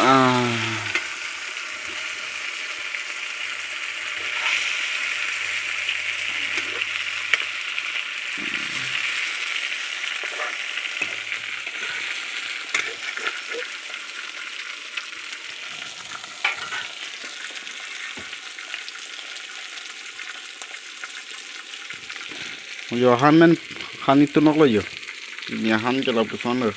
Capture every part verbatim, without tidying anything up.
Ah. Jo, han men, han itunok lo jo. Ini han ke lapuson lo.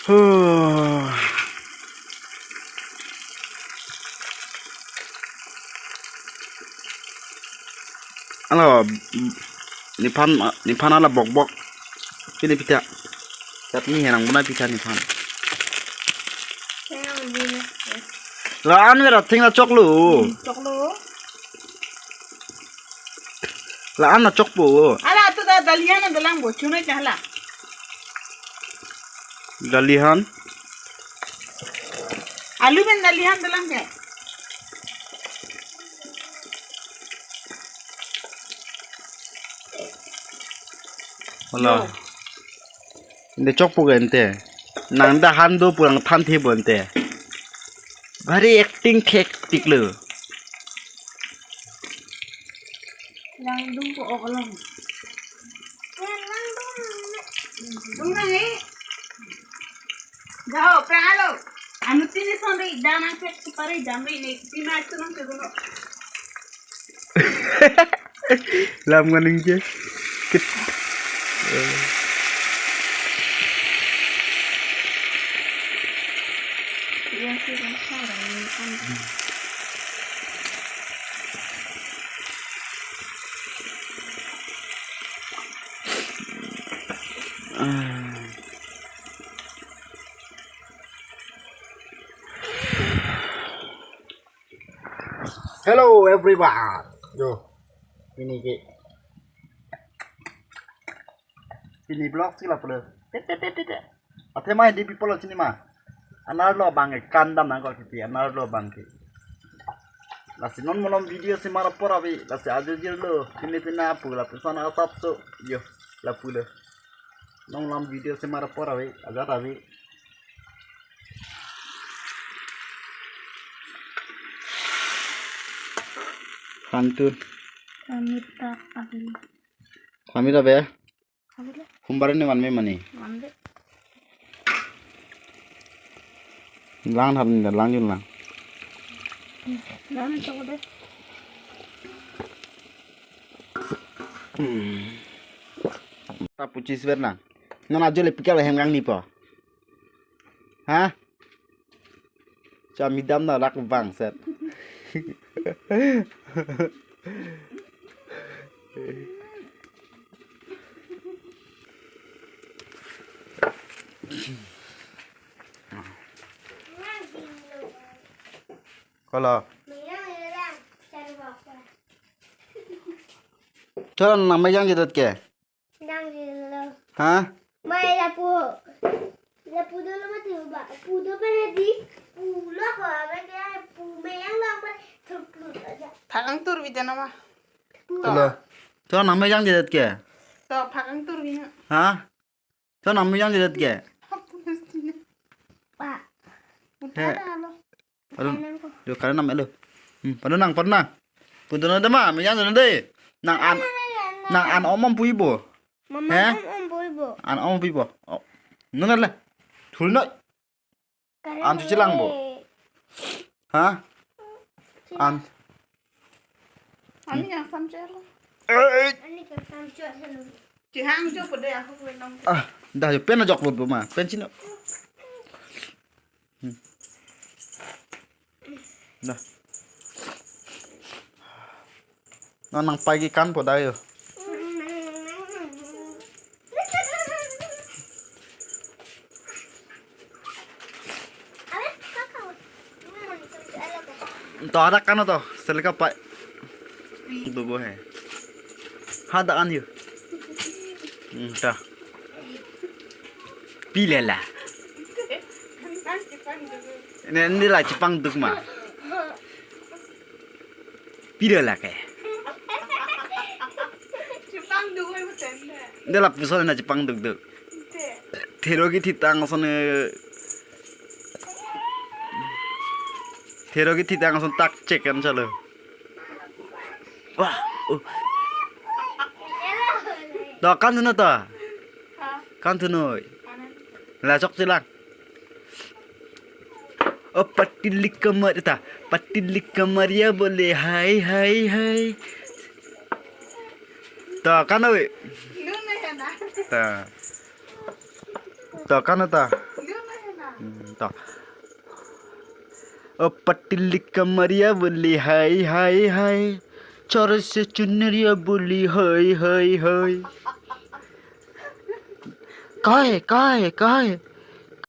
Huh. Alo, nephan, nephan ala bokbok. Pini pita. Chatni henang bona pita nephan. Tengah begini. La-an vera thengla choklo. Hmm, choklo. La-an na chokpo. Ala tu da dalihan na dalang bo chunai chahla. Dalihan. Alu pen dalihan dalang ke. Wala. Yo. Ante chokpo ke ante. Nang da han do pu nangthan the bo ante. Bhari acting thek tik lo. Langdun ko ok along. Langdun. Dung nang eh. Jao, prang alo. Anu tini son ri, dan ang pek supari jam ri ni, tina itu nang ke gunung. Lam nganing je. Kit. Iya sih, kan sekarang ini kan. Ah. Hello everyone. Yo. Pini ke. Pini vlog si lapulo. Tet, tet, tet, tet, tet. Athema Hindi people lo chini ma. Anerlo abang ke kandam nangkok kiti, anerlo abang ke. Lasi non malom video si mar apor ave, lasi ajo jirlo. Pini pina pu lapuson asap so. Yo, lapulo. Non malom video si mar apor ave, ajat ave. Kantun. Kami tak ave. Kami tak ave? Kami tak. Humbar ni man me mani. Man de. Lang thap ni lang jun lang. Lang chok de. Hmm. Ta puchis ver lang. Non ajo le pikal hem kangni po. Ha? Cha midam na rak bang set. Kolo. Choro nang mejang jedet ke? Dang di lo. Ha? Mai lapu. Lapu dolo mati ba. Pu do pene di. Pu lo ko, ba ke pu mejang lo ba. Thuk thuk aja. Phakangtur bi jana ma. Pu. Hello. Choro nang mejang jedet ke? To phakangtur bi na. Ha? Choro nang mejang jedet ke? Pa. He. Udah dah lo. Padun. Yo, karen nam elo. Hmm, padun nang, padun nang. Padun nang dema, mejang dun de. Nang an. Nang an om om puibo. Mama, eh? Om om puibo. An om puibo. Oh. Nunale. Thul noi. An chuchi langbo. Ha? An. Ani yang samchelo. Eh. Ani ke samchelo. Chihang jo pede aku kue nong. Ah, dah jo pen ajok lo ma. Pen chino. Hmm. Dah. Non nangpai ke kan po dah yo. To ada kan to, seleka pai. Dobo he. Hada an yo. Hmm, ta. Pilela. Ne, ne la chipangduk ma. Pilela ke. Chipangduk mai beten de. Ne lapuson na chipangdukduk. Te. Thero kethitang ason, eh, thero kethitang ason tak chek kan chalo. Wah, uh. To kan thuno to. Ha? Kan thuno. Kanan. La chokche lang. Oh, patili kamar ta. Patili kamar ya bole hai hai hai. To kan oi. Lun na ya na. Ta. To kan ta. Lun na ya na. Hmm, to. Oh, patili kamar ya bole hai hai hai. Chor se chunriya bole hai hai hai. Kai, kai, kai.